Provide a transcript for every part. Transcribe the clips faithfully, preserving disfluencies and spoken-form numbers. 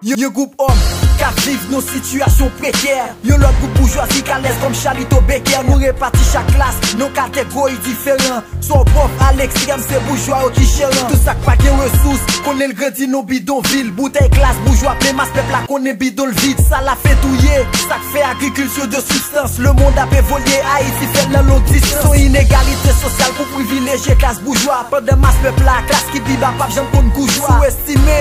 Yon gwoup òm k ap viv nan sitiyasyon prekè. Yon lòt gwoup boujwazi k alèz kòm Chalito Becker. Nou repati chak klas nan kategori diferan. Swa w pòv a lekstrèm, se boujwa yo ki jeran. Tout sa k pa gen resous, konnen l grandi nan bidonvil. Boutèy klas boujwa plen, mas pèp la konnen bidon l vid. Sa la fè touye, sa k fè agrikilti de sibstans. Lemonn ap evolye, Ayiti fè l nan long distans. Son inegalite sosyal pou privilejye klas boujwa. Pandan mas pèp la, klas ki pi ba p ap janm konn goujwa. Sou estime,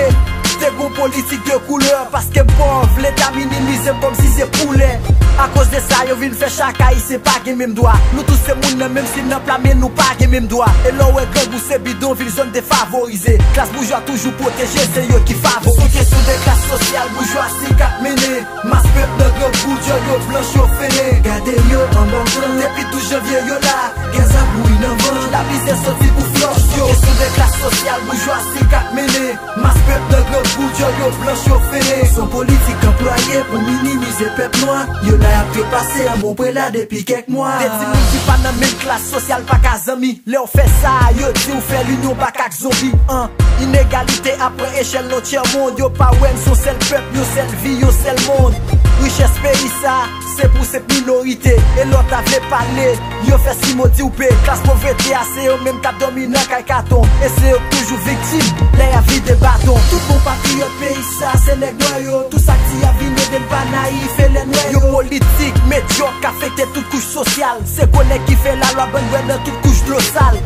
te gon politik de koulè. Paske m pòv, Leta minimize m kòmsi se poulè. Akoz de sa, yo vin fè chak Ayisyen pa gen menm dwa. Nou tout se moun nan menm fim nan pla, men nou pa gen menm dwa. E lè w wè grangou se bidonvil, zòn defavorize. Klas boujwa toujou pwoteje, se yo ki favorize. Sou kesyon de klas sosyal, boujwazi k ap mennen. Mas pèp nan grangou, djòl yo blanch, yo fennen. Gade yo anba tan, depi douz janvye yo la. Gaz ap bouyi nan van, la mizè soti pou flòch yo. Kesyon de klas sosyal, boujwazi k ap mennen. Mas pèp nan grangou, djòl yo blanch, yo fennen. Se yon politik anplwaye pou minimize pèp nwa. Yo la y ap trepase an bon prela depi kèk mwa. Te di moun ki pa nan menm klas sosyal pa ka zanmi. Lè w fè sa, yo di w fè linyon bak ak zonbi. An, inegalite ap pran echèl nan tyèmonn. Yo pa wè n se yon sèl pèp, yon sèl vi, yon sèl mond. Richès peyi sa, se pou senp minorite. E lè w ta vle pale, yo fè si mo di w pe. Klas povrete a, se yo menm k ap dòmi nan kay katon. E se yo k toujou viktim lè y ap vide baton. Tout bon patriyòt peyi sa, se nèg nwa yo. Tout sa k di y ap vin ede n pa nayif, e lè n wè yo. Yo politik medyòk k afekte tout kouch sosyal. Se gwo nèg ki fè lalwa, bann bwè nan tout kouch dlo sal.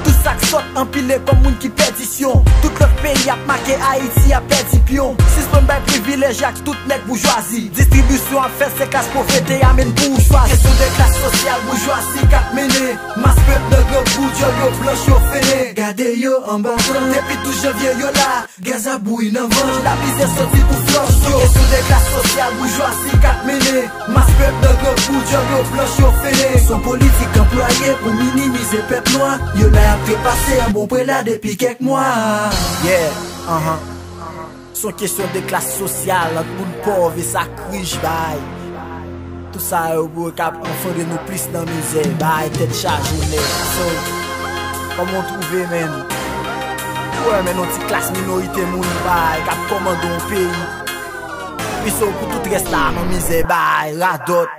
Tout sa k sòt anpile kòm moun ki pèdisyon. Tout lòt peyi ap make, Ayiti ap pèdi pyon. Sispann bay privilèj ak tout nèg boujwazi. Distribisyon ap fèt, se klas povrete a menm pou ou chwazi. Kesyon de klas sosyal, boujwazi k ap mennen. Mas pèp nan grangou, djòl yo blanch, yo fennen. Gade yo anba tan, depi douz janvye yo la. Gaz ap bouyi nan van, la mizè soti pou flòch yo. Kesyon de klas sosyal, boujwazi k ap mennen. Mas pèp nan grangou, djòl yo blanch, yo fennen. Se yon politik anplwaye pou minimize pèp nwa. Yo la y ap trepase an bon prela depi kèk mwa. Yeah, anhan. Se yon kesyon de klas sosyal ant moun pòv e sa k rich bay. Tout sa yo, bro, k ap anfonde nou plis nan mizè, bay tèt chaje nèt. So, kòman w twouve, menn? Ou wè, menn, yon ti klas minorite moun, bay, k ap kòmande yon peyi. Pi so pou tout rès la nan mizè, bay, radòt.